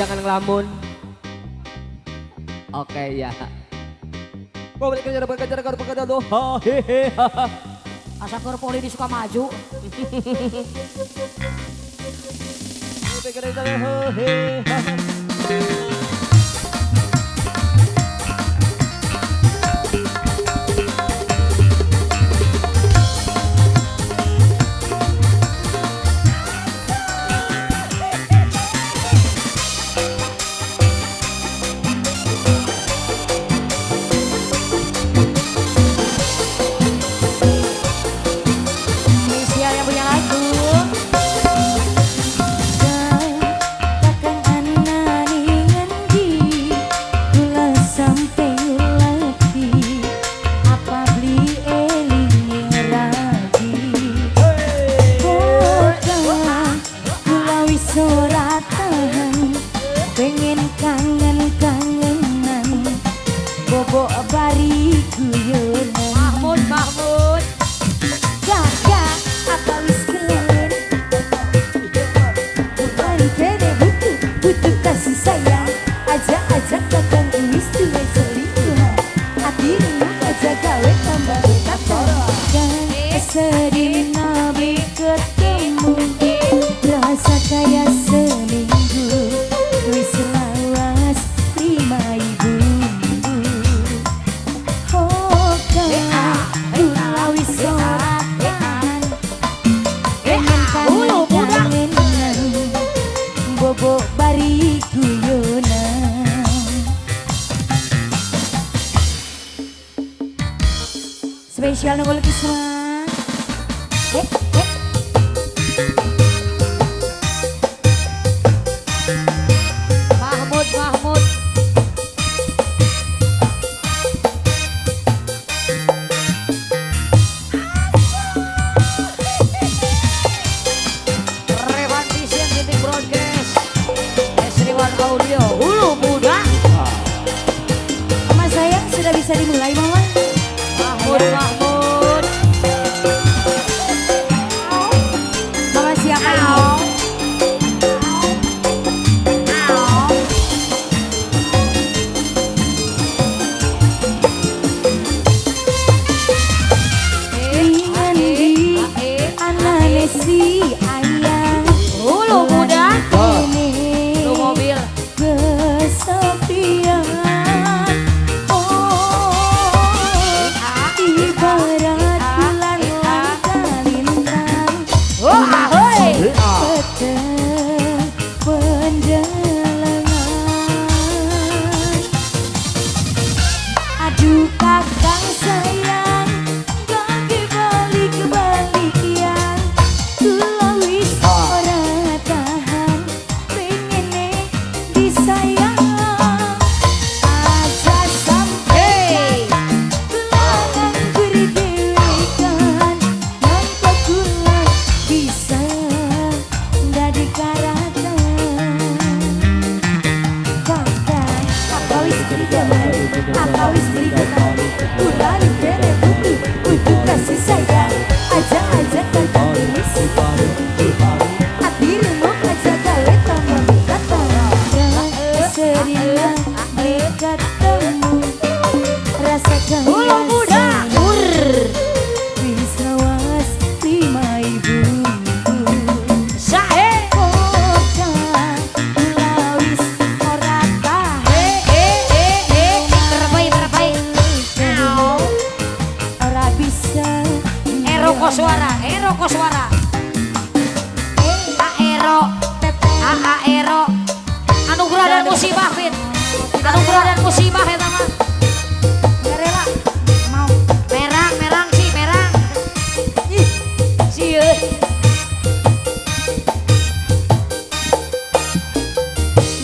jangan ngelamun. Oke ya. Asa keur poli di Sukamaju. Spesial nunggu Kisma. Mahmud, Mahmud. Revan Vision Titik Broadcast, Esriwan Audio, Hulu Muda. Mama sayang sudah bisa dimulai mama. Mahmud, Mahmud. Mama siapa ini? Ringan anane si ayang. Hulu muda. Lu mobil. Kesepian. Ibarat bulan langka lintang. Peteng pendalangan. Aduh kakang sayang, kaki balik-balik yang kula wis ora tahan, pengene disayang. Aja sampai kula nganggur dhewekan, mangko kula bisa dadi karatan. Kakang, apa wis beli gaman, apa wis beli gaman, kula dene butuh, butuh kasih sayang. Aja-aja kakang wis ati remuk aja gawe tambah kata. Serina ketemu, rasa Hulu muda. Wis lawas lima ibu. Sahe. Kula wis ora tahan. Terbaik, terbaik. Ora bisa. Ero koswara, Ero koswara. A Ero, A A Ero. Anugerah dan musibah, Fit. Anugerah dan musibah ya mah. Gak rela. Mau. Merang, merang sih, merang. Ih, Sieun.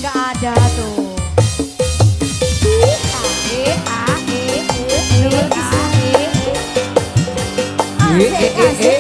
nggak ada tuh. E A E E E A E E E E E E.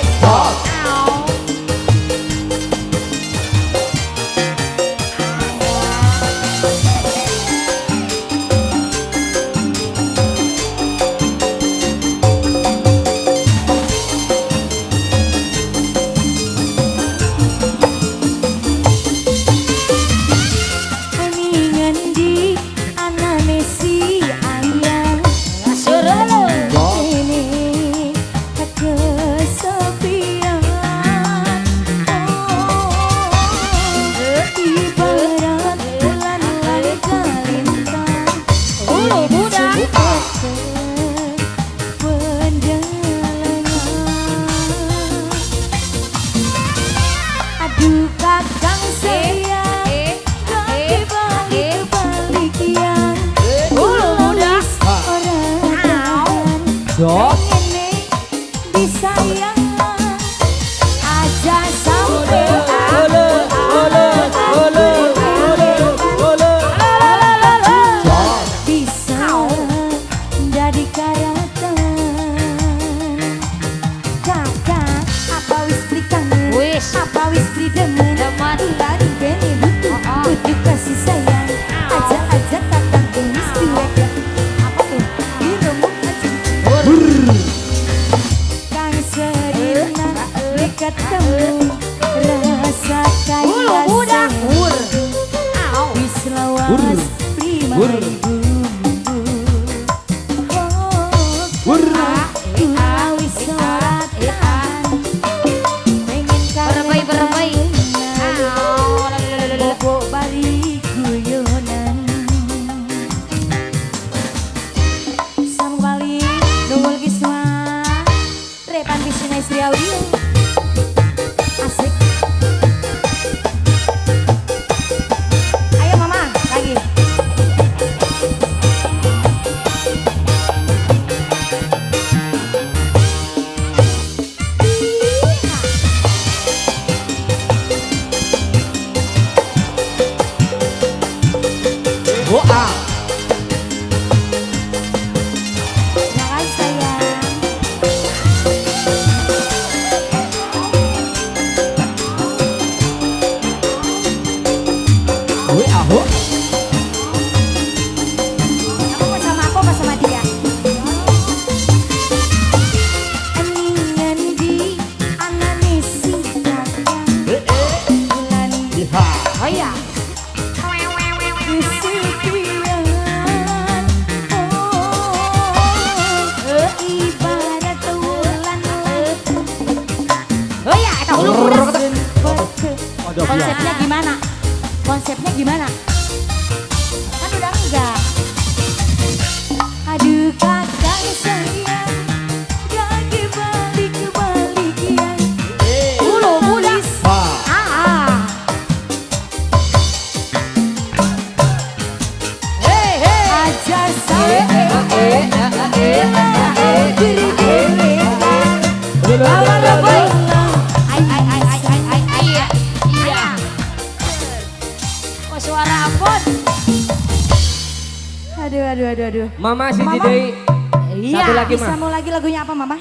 Asik. Ayo mama lagi. Wah. Terima kasih sayang. Kamu mau sama aku apa sama dia? Endi anane si kakang bulan. Oh iya. Kesepian, oh ibarat wulan. Oh iya, eta hulu budak. Konsepnya gimana? Konsepnya gimana? Kan udah enggak. Aduh kakak sayang, kaki balik yang Hulu budak. Ah. Hey hey. Aja sayang. Ai ai ai ai ai ai ai. Iya. Kok suara ampun. Aduh aduh aduh aduh. Mama si Jidei. Iya. Satu lagi Bisa mah. mau lagi lagunya apa mama?